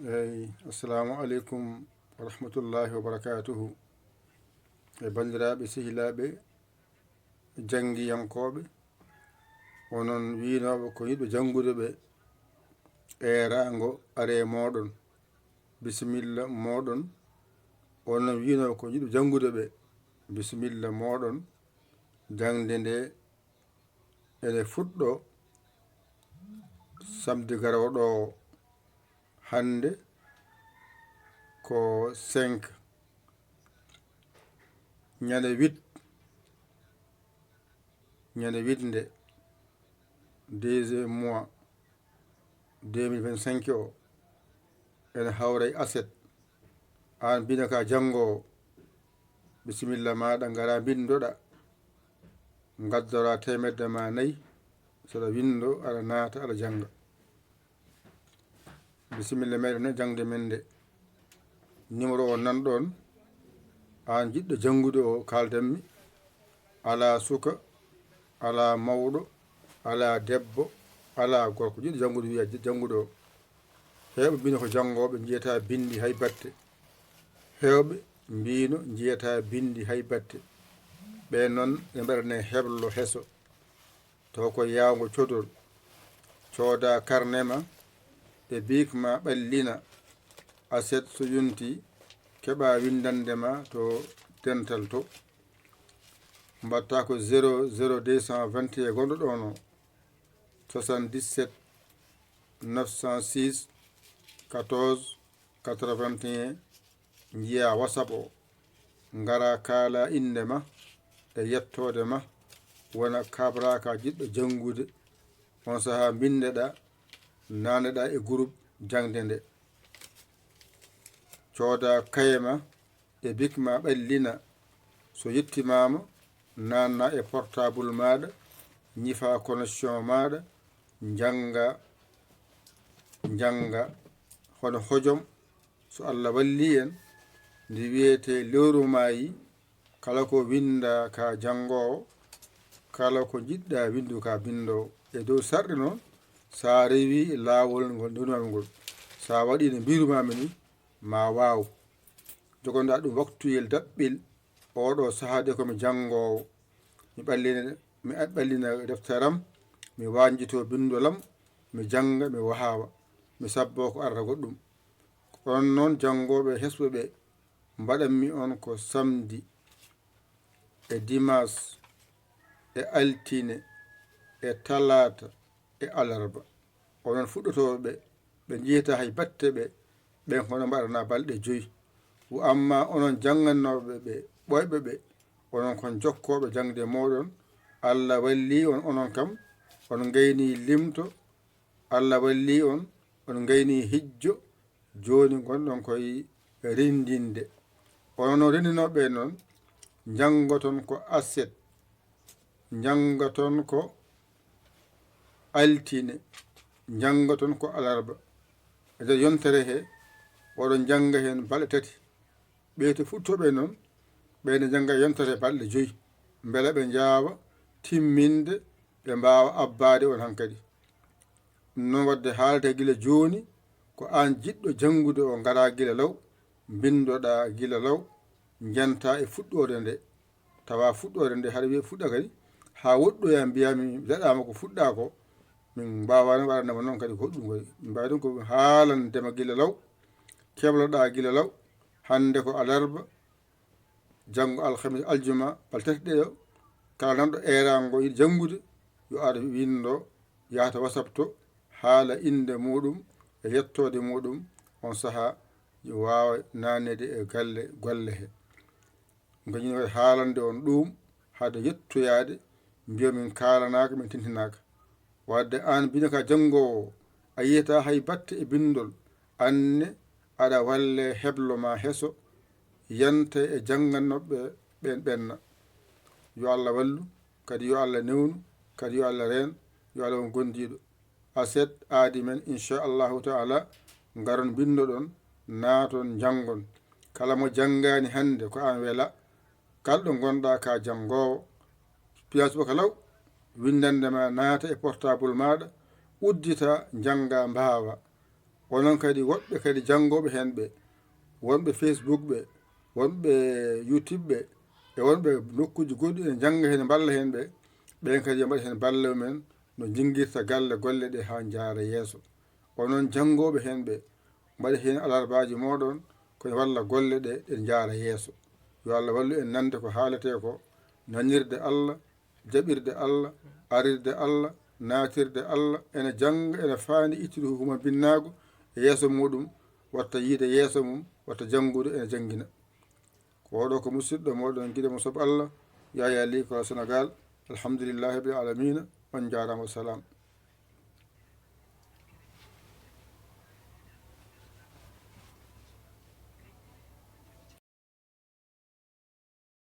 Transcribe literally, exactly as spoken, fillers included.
Eyi, assalamu aleykum wa rahmatullahi wa barakatuhu. E banndiraaɓe, sehilaaɓe, janngiyankooɓe, onon wiinooɓe ko yiɗɓe janngude ɓe, eeraango are mooɗon, bisimilla mooɗon. Onon wiinooɓe ko yiɗɓe janngude ɓe, bisimilla mooɗon. Jaŋde nde ene fuɗɗo samedi garooɗo o. Hannde ko cinq, ñande huit, ñande huit nde, deuxième mois deux mille vingt-cinq o, ene hawra e aset. Aan bina ka janngo o, bisimilla maaɗa, ngara mbinndoɗa, ngaddora teemedde ma nayi, saɗa winndo, aɗa naata, aɗa jannga. Bisimilla meɗen e jaŋde men nde. Numéro o nan ɗon, aan jiɗɗo janngude o, kaaldanmi. Alaa suka, alaa mawɗo, alaa debbo, alaa gorko jiɗɗo janngude, wiya janngude o. Heewɓe mbino ko janngooɓe, njiyata binndi hay batte. Heewɓe mbino njiyata binndi hay batte. Ɓe noon ɓe mbaɗane heblo heso. To ko yawngo codol. Cooda karne ma e bic ma ɓallina. Aset so yonti, keɓa winndannde ma to dental to. Mbatta ko zéro zéro deux cent vingt et un gonɗo ɗon o. Soixante-dix-sept neuf cent six quatorze quatre-vingt-un. Njiya WhatsApp o, ngara kaala innde ma e yettoode ma, wona kabraaka jiɗɗo janngude. On sahaa mbinndeɗa, naandeɗa e groupe jaŋde nde. Cooda kaye ma e bic ma ɓallina. So yettimaama, naanna e portable maaɗa, ñifa connexion maaɗa, njannga, njannga hono hojom. So Allah wallii en, ndi wiyetee lewru maayi, kala ko winnda ka janngoowo, kala ko njiɗɗa winndu ka binndoowo. E dow sarɗi noon, so a rewii laawol ngol ndewnoomi ngol, so a waɗii no mbiirumaami ni, ma waaw. Jogonda ɗum waktuyel daɓɓel, oɗo sahaa de ko mi janngoowo. Mi ɓallina, mi ɓallina deftere am, mi wañjito binndol am, mi jannga, mi wahawa, mi sabbo ko arata goɗɗum. Ko onon noon janngooɓe hesɓe ɓe, mbaɗanmi on ko samedi e dimanche e altine e talaata e alarba. Onon fuɗɗotooɓe ɓe, ɓe njiyata hay batte ɓe, ɓen kono mbaɗana balɗe joyi. Wo amma onon janngannooɓe ɓe, ɓooyɓe ɓe, onon kon jokkooɓe jaŋde mooɗon, Allah wallii on, onon kam, on ngaynii limto, Allah wallii on, on ngaynii hijjo, jooni ngonɗon koye renndinde. Onon no renndinooɓe noon, njanngoton ko aset, njanngoton ko altine, njanngoton ko alarba. E nder yontere he, oɗon njannga heen balɗe tati. Ɓee to fuɗtooɓe noon, ɓe ne njannga yontere balɗe joyi, mbela ɓe njaawa timminde, ɓe mbaawa abbaade on hankadi. Ɗum noon waɗde haalata gila jooni, ko aan jiɗɗo janngude o, ngaraa gila law, mbinndoɗaa gila law, njantaa e fuɗɗoode nde. Tawa fuɗɗoode nde, haɗa wiya fuɗɗa kadi, haa woɗɗoya mbiyaa mi daɗaama ko fuɗɗaa ko, min mbaawaani waɗande ma noon kadi ko hoɗum kadi. Min mbaawi ɗum ko haalande ma gila law, kebloɗaa gila law, hannde ko alarba, janngo alhamis, aljuma, balɗe tati ɗe ɗo, kala nanɗo eeraango yiɗi janngude, yo ar winndo, yaha to WhatsApp to, haala innde muuɗum e yettoode muuɗum, on sahaa yo waawa naneede e galle, golle he. Ngañino e haalande on ɗuum, hade yettoyaade, mbiya min kaalanaaka, min tintinaaka. Wadde aan bina ka janngoowo, a yiyata hay batte e binndol, anne aɗa walle heblo ma heso, yante e janngannoɓe ɓen ɓenna. Yo Allah wallu, kadi yo Allah newnu, kadi yo Allah reen, yo Allah won gondiiɗo. Aset aadi men, inchallahu taala, ngaron mbinndoɗon, naaton, njanngon. Kala mo janngaani hannde ko aan wela, kala ɗo ngonɗaa ka janngoowo, piya subaka law, winndannde ma naata e portable maaɗa, uddita, njannga, mbaawa. Onon kadi woɗɓe kadi janngooɓe heen ɓe, wonɓe Facebook ɓe, wonɓe YouTube ɓe, e wonɓe nokkuuji goɗɗi ene njannga heen, mballa heen ɓe, ɓeen kadi yo mbaɗ heen balle mumen no njinngiirta galle golle ɗe haa njaara yeeso. Onon janngooɓe heen ɓe, mbaɗa heen alarbaaji mooɗon ko walla golle ɗe ɗe njaara yeeso. Yo Allah wallu en nande ko haaletee ko, nanirde Allah, jaɓirde Allah, arirde Allah, naatirde Allah, ene jannga, ene faandi ittude hukuma binnaagu e yeeso muɗum, watta yiide yeeso mum, watta janngude ene janngina. Ko oɗo ko musidɗo mooɗon giɗo mo soɓ Allah, Yaya Ly ko Sénégal. Alhamdulillahi rabbil alamina. On njaaraama, wassalam.